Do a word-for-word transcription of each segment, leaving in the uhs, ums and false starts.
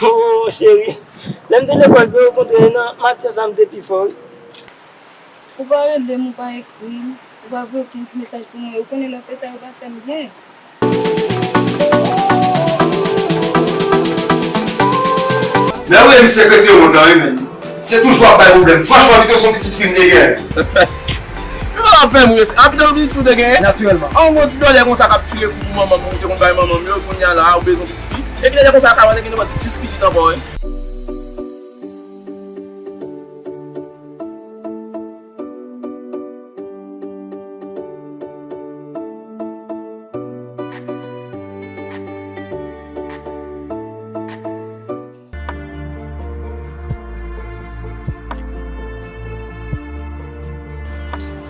Oh, cheri. Lè m te lekòl, byen, okontrè, nan matyè sa m te pi fò, wi. Ou pa rele m, ou pa ekri m, ou pa voye okenn ti mesaj pou mwen. Ou konnen lè w fè sa, yo pa fè m byen. Men wi, misye k retire moun nan, wi, men. Misye toujou ap bay pwoblèm. Franchman, pito se yon pitit fi m te genyen. Yo pa ap fè m res. A, pito yon pitit fi w te genyen? Natirèlman. An, yon ti dòlè konsa k ap tire kou pou manman m, ou te konn bay manman m yo, kounye a la, ou bezwen pitit fi. Epi lè konsa, ka wè gen nenpòt dis pitit ankò, wi.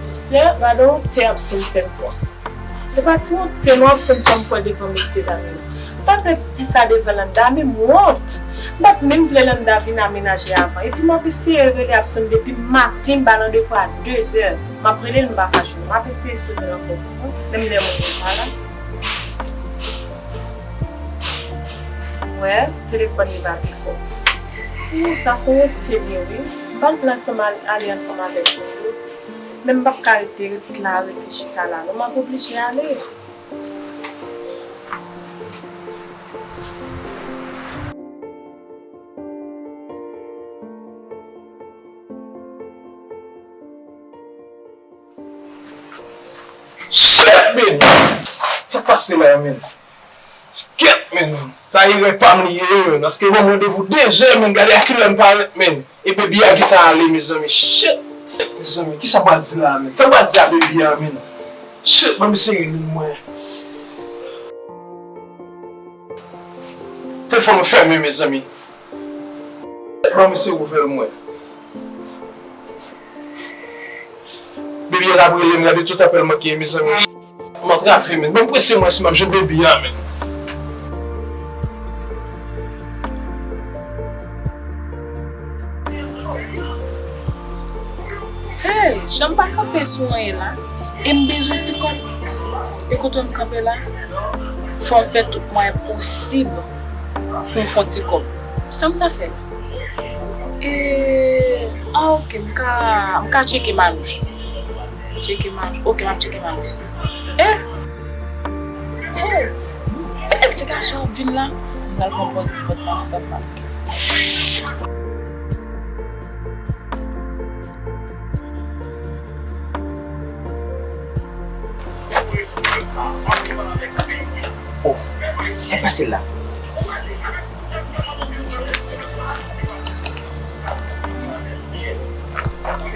Mesye, gade yon te ap sot fè m pran. Se pa ti wonte non ap sot fè m pran devan mesye dam yo. M pa t mèt di sa devan Landa, men m wont. M pa t menm vle Landa vin amenaje avan. Epi m ap eseye rele Abson depi maten, m ba l randevou a de zè. M ap rele l, m pa ka jwenn li. M ap eseye sou li ankò pou mwen, menm lè mwen menm pa la. Wè, telefòn li pa piko. Ooh, sa se yon wonte li ye, wi. M pa t vle ansanm al-, ale ansanm avèk nou, wi. Men m p ap ka rete, ret la, rete chita la, non, m ap oblije ale. Shit, men! Sa k pase la, men? Kèt, men! Sa erè pa m li ye, men. Paske ban m randevou de zè, men. Gade a kilè m parèt, men. E baby a gentan ale, mezanmi. Shit! Mezanmi, kisa m pral di la, men? Sa m pral di a baby a, men? Shit, ban m eseye rele l mwen. Telefòn mwen fèmen, mezanmi. Ban m eseye ouvè l mwen. Baby a t ap rele m, gade tout apèl manke, mezanmi. M antrave, men. Ban m prese mwen si m ap jwenn baby a, men. Hey, jan m pa kanpe sou anyen la, e m bezwen ti kòb. E kote m kanpe la, fò m fè tout mwayen posib pou m fè yon ti kòb. Sa m ta fè? E, ah, ok, m ka, m ka tcheke Manouch. Tcheke Manouch. Ok, m ap tcheke Manouch. Eh! Hey! Bèl ti gason ap vin la. M pral pran pòz vant mwen ap fè m mal. Oh, sa k pase la?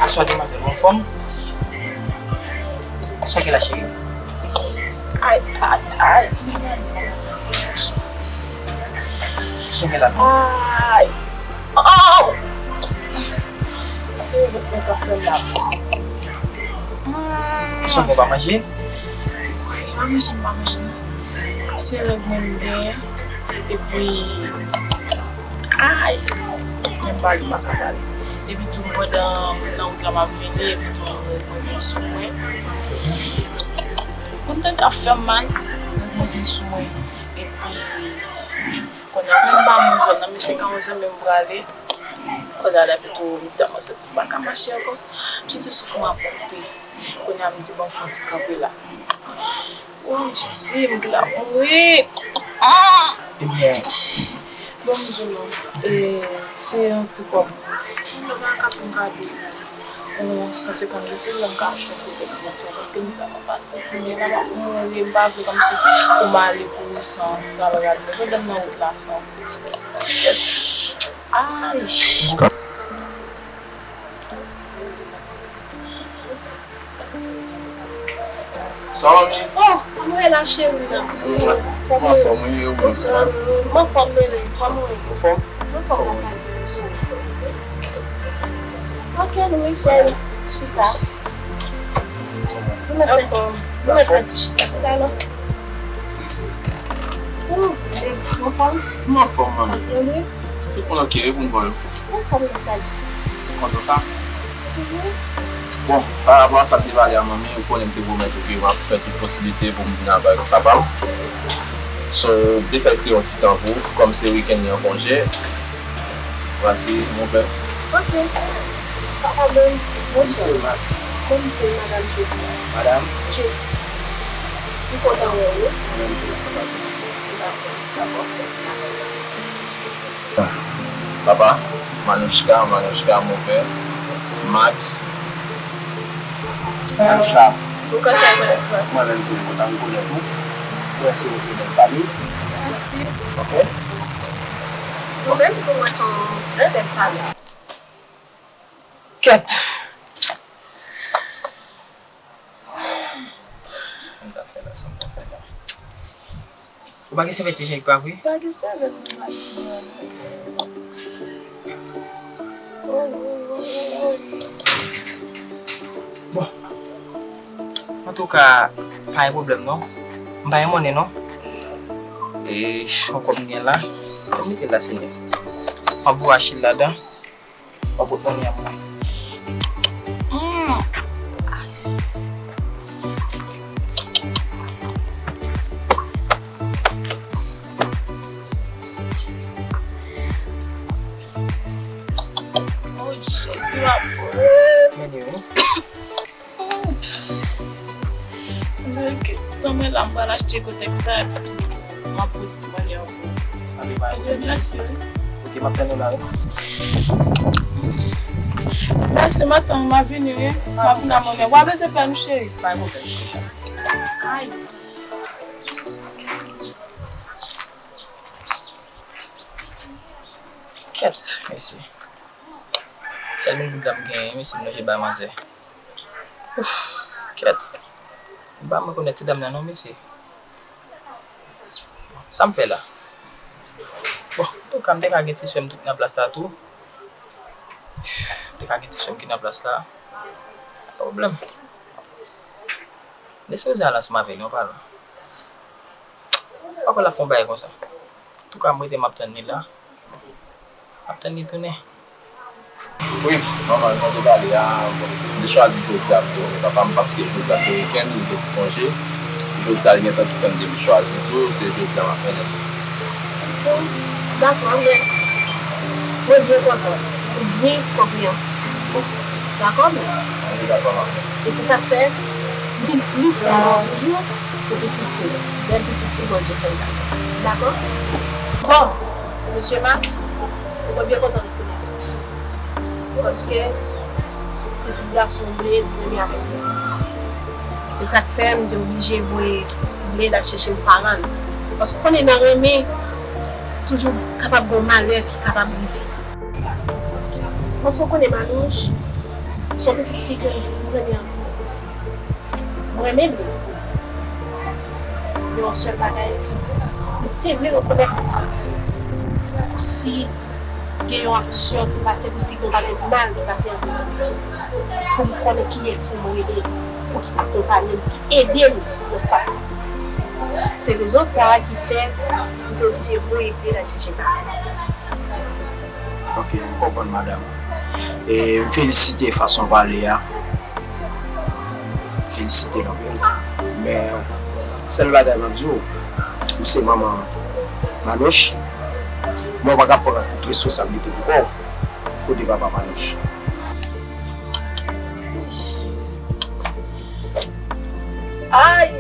Aswè demanzèl ou anfòm? Sa w gen la, cheri? Ay, ay, ay. Sa w gen la, non? Ay. Oh! Se yon bout mwen k ap fè m la. Sa w gen, w pa manje? Pa manje, m pa manje, non. Se règ mwen m genyen. Epi, ay, menm pale m pa ka pale. Epi tou, pandan m nan wout la, m ap vini, epi tou, mwen vin sou mwen. Moun tèt ap fè m mal, mwen vin sou mwen. Epi, kounye a, menm pa moun zòn nan, men se ka yon zanmi m prale. Kounye a, epi tou, m tèlman santi m pa ka mache ankò. M santi souf mwen ap koupe. Kounye a, m di, bon, fò m ti kanpe la. Oh, Jezi, m glè ap mouri. Ah! Ebyen, bon, m di nou, e, se yon ti kòb. Si m pa ka fè m kado yon san senkant goud, se lè m ka achte yon pakèt ti bagay, paske m tèlman pa santi m byen la, m ap mouri, m pa vle kòmsi pou m ale pou san, san rad mwen. Pandan m nan wout la, san. Ay! Sa va, mi? Oh, kòman w ye la, cheri, la? Mwen anfòm, wi, e ou menm? Mwen anfòm, bebe. Kòman w ye? Anfòm? Mwen anfòm, la, sa di. Ok, nou, wi, cheri. Chita. Nou mèt fè, nou mèt fè ti chita, chita, non? Ou, bebe, ou anfòm? Mwen anfòm, manmi. Sanble wi. Tout moun ok, e pou m ba yo? Ou anfòm nan sa di. Kontan sa? Mhm. Bon, pa rapò a sa m te pale a manmi, ou konnen m te pwomèt ou ke m ap fè tout posiblite pou m vin avèk papa m. So, m te fè kreye yon ti tan pou ou, kòm se wikenn li an konje. Voici, mon père. Ok. Papa Ben, bonswa. Misye Max. Kòman se madanm Jesi? Madanm? Jesi. M kontan wè w wi. Mwen menm tou, m kontan. Dakò, dakò. Papa, Manouchka, Manouchka, mon père, Max. Manouchka. Ou kontan wè w? Mwen menm tou, m kontan rekonèt ou. Mwen se yon bèl fanmi. Mèsi. Ok. Ou menm tou, mwen se yon bèl fanmi. Kèt! Sa m ta fè la, sa m ta fè la. Ou pa gen sèvyèt ijenik pa vre? Pa gen sèvyèt pou m pase. Bon. Antouka, pa gen pwoblèm non. M pa gen monnen non. E yon kòb m gen la. Mete la, Senyè. M ap voye Achille ladan. Ou pot monnen an pou mwen. Mm. Oh, Jezi, m ap mouri. Mèt yo, wi. Tanmen la, m pral achte kotèks la, epi tou, m ap pote mwen li ankò. Mèsi wi. Ok, m ap tann ou la, wi. Mèsi, m ap tann, m ap vini, wi. M ap vin a monnen. W pa bezwen pè non, cheri. Pa gen pwoblèm. Ay. Kèt, mesye. Sèl mil goud la m genyen, mesye, m lonje bay manzè. Ouf, kèt. M pa rekonèt ti dam nan non, mesye. Sa m fè la? Bon, antouka, m te ka gen ti sè m ki nan plas la tou. M te ka gen ti sè m ki nan plas la. Pa pwoblèm. Lese Rosa al ansanm avè l, yon palan. Pa kwè l ap fè yon bagay konsa. Antouka, m rete, m ap tann li la. M ap tann li tounen. Wi, manman, jan w te pale a, bon, m te chwazi jodi a pou tounen papa m, paske jodi a se wikenn, li gen ti konje. Jodi a, li gentan tou fè m te chwazi tou, se jodi a m ap mennen l. Bon, dakò, mèsi. Mwen byen kontan. Ou byen konpreyansif. Dakò, men. Mwen te dakò, manman. E se sa k fè, m vin plis renmen w toujou pou pitit fi m. Bèl pitit fi Bondye fè m gade. Dakò? Bon, mesye Max, mwen byen kontan rekonèt ou. Paske pitit gason Blade renmen avèk pitit fi. Se sa k fè m te oblije voye Blade al chèche paran l. Paske w konnen nan renmen, toujou kapab gen yon malè ki kapab rive. Paske w konnen Manouch, se yon pitit fi ke m renmen anpil. Mwen menm, gen yon sèl bagay, m te vle rekonèt si gen yon aksyon ki pase, pou si gen yon bagay mal ki pase ant nou, pou m konnen kiyès pou m rele, pou ki akonpaye m, ki ede m nan sa k pase. Se rezon sa a ki fè m te oblije voye Blade al chèche bagay. Ok, m konprann, madanm. E m felisite fason w pale a. Felisite l anpil. Men, sèl bagay m ap di w, ou se manman Manouch, men w pa ka pran tout responsablite pou kò w. Kote papa Manouch? Ay!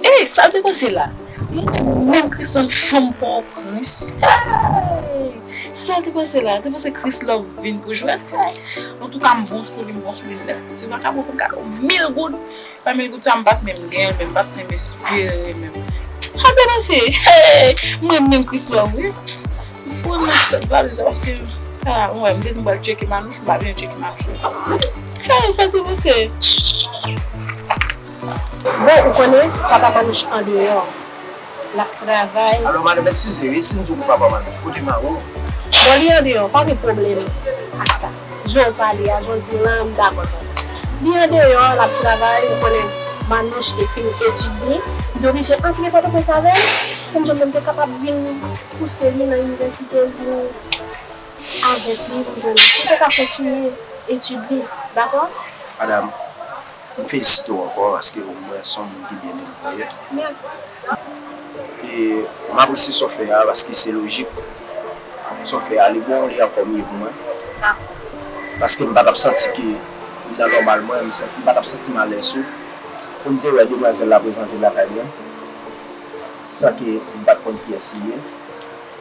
Ey, sa l te panse la? Mwen menm Kristan fanm Pòtoprens. Hey! Sa l te panse la? Te panse Chris Love vin pou jwèt? Antouka, m bon sou li, m bon sou li nèt. Si w pa ka bon, fè m kado mil goud. Pami l goud sa m pa t menm gen l, men m pa t menm espere menm. Sa te panse, hey, mwen menm Chris Love wi. M foure nan sot valiz la paske, a, mwen, m te di m pral tcheke Manouch, m pa vin tcheke Manouch. Hey, sa te panse. Bon, ou konnen, papa Manouch andeyò. L ap travay. Alò, madanm, eskize, wi, si m di w papa Manouch, kote mari w? Bon, li andeyò, pa gen pwoblèm ak sa. Jan w pale a, jan w di l lan, m dakò avè w. Li andeyò, l ap travay, ou konnen Manouch te fin etid li. M te oblije antre Pòtoprens avè l, pou m jwenn mwen te kapab vin pouse li nan inivèsite, l vin avèk li, pou jwenn li, pou te ka kontinye etid li, dakò? Madanm, m felisite w ankò, paske ou mwen se yon moun ki byen elve. Mèsi. E m apresye sa w fè a, paske se lojik. Sa w fè a, li bon, li ankò mye pou mwen. Dakò. Paske m pa t ap santi ke m nan nòmal mwen, m sa-, m pa t ap santi m alèz tou. Pou m te wè demwazèl la prezante lakay mwen, san ke m pa t konn kiyès li ye.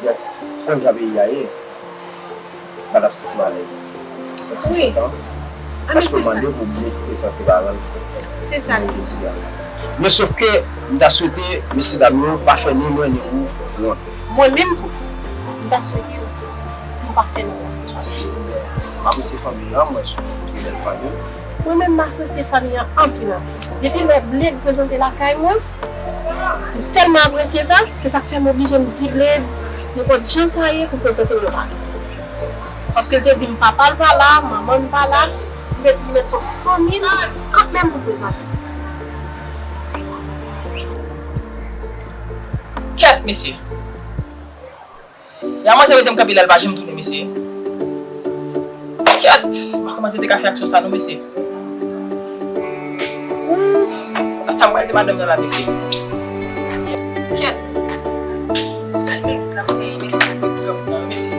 Donk, konn jan peyi a ye, m pa t ap santi m alèz. M santi m kontan. Paske w mande pou m vin prezante paran l. Se sa l ye. Men sof ke m ta swete mesye dam yo pa fè ni mwen ni ou wont. Mwen menm tou, m ta swete osi nou pa fè nou wont. Paske m apresye fanmi lan, mwen se yon trè bèl fanmi. Mwen menm, m apresye fanmi an anpil, anpil. Depi lè Bled prezante lakay mwen, m tèlman apresye sa, se sa k fè m oblije m di Bled, nenpòt jan sa ye, pou prezante m lakay. Paske l te di m papa l pa la, manman l pa la, m te di li mèt se fanmi l kanmenm pou prezante. Kèt, mesye! Ya manzè mete m kanpe la, l pa janm tounen, mesye. Kèt! M pa kòmanse te ka fè aksyon sa non, mesye. Ooh! Sa m pral di madanm nan la, mesye. Kèt! Sèl nèg la pou genyen, mesye, pou jwe pou nan, mesye.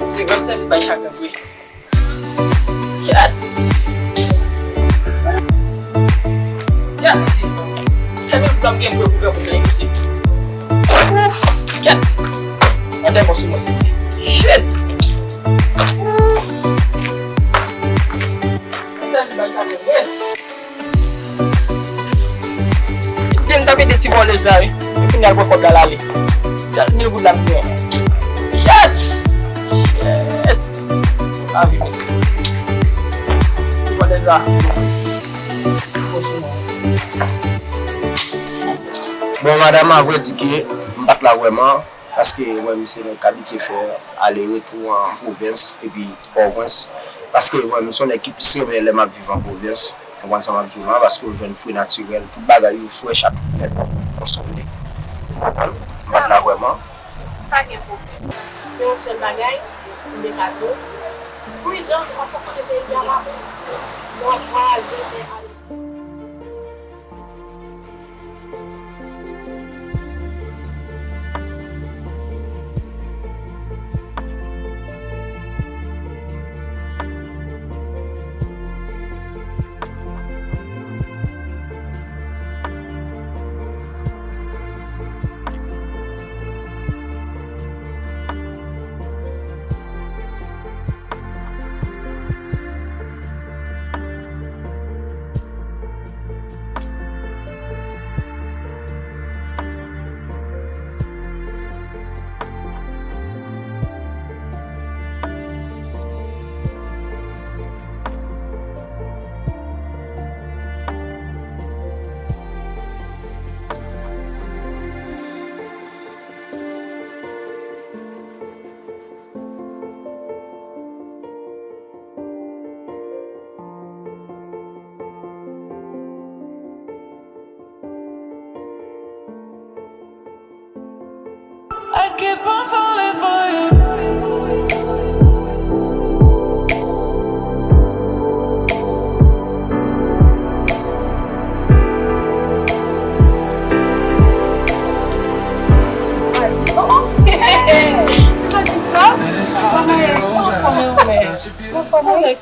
Se grann sèvi bay chagren vre. Kèt! Kèt, mesye! Chagren pou nan, m gen vre pou fè pou nan, mesye. Ooh! Kèt! Manzè fò sou mwen, se vre. Shit! Ooh! Epi m t ap ede ti vòlèz la, wi. Epi m al pran kòb la, l ale. Sèl mil goud la m gen. Kèt! Kèt! Lavi, mesye. Ti vòlèz la. Bon, madanm, avrèdike, m pa t la vrèman. Paske mwen, m se nèg k abitye fè ale retou an pwovens epi Pòtoprens. Paske mwen, m se yon nèg ki plis renmen lè m ap viv an pwovens. Ou konprann sa m ap di w lan? Paske w jwenn fwi natirèl, tout bagay yo frèch ak nèt konsome. Ou konprann? M pa t la vrèman. Pa gen pwoblèm. Men yon sèl bagay, m te ka di w, pridan, paske w konnen peyi a pa bon. Lè w ap vwayaje, men ale. I keep on falling for you.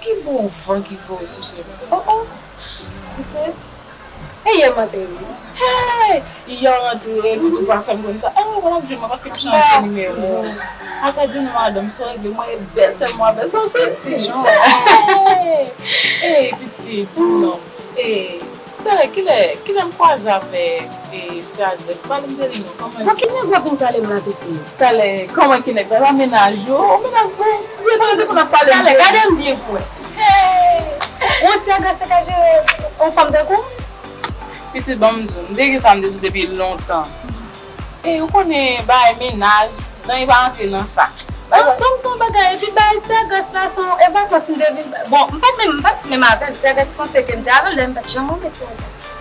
Ki bon van ki voye sou cheve. Oh, oh. Pitit. E yè m antre wi. Hey! Yè w antre, epi tou pa fè m konn sa. Anmwey, bon, l ap jwenn mwen paske m chanje nimewo. A sa di non, madanm, sa w regle, mwen e bèl sèlman avè sa w soti. Hey! Hey, pitit, non. Hey, talè, kilè, kilè m kwaze avè, eh, ti Adrès? Pale m de li non, kòman l ye? Bon, ki nèg w ap vin pale m la, pitit? Talè, kòman ki nèg la? La mennaj ou? Ou mennaj mwen? Byen, talè, depi n ap pale. Talè, gade m byen pou wè. Hey! Yon ti Adrès se ka jere yon fanm tankou w? Pitit, ban m di w, m te gen sa m te di depi lontan. E ou konnen bagay mennaj, zanmi pa antre nan sa. Ban m di w yon bagay, epi bay Tiagras la se yon e vakans m te vin. Bon, m pa t menm, m pa t menm avè l. Tiagras panse ke m te avè l, dayè m pa t janm renmen Tiagras.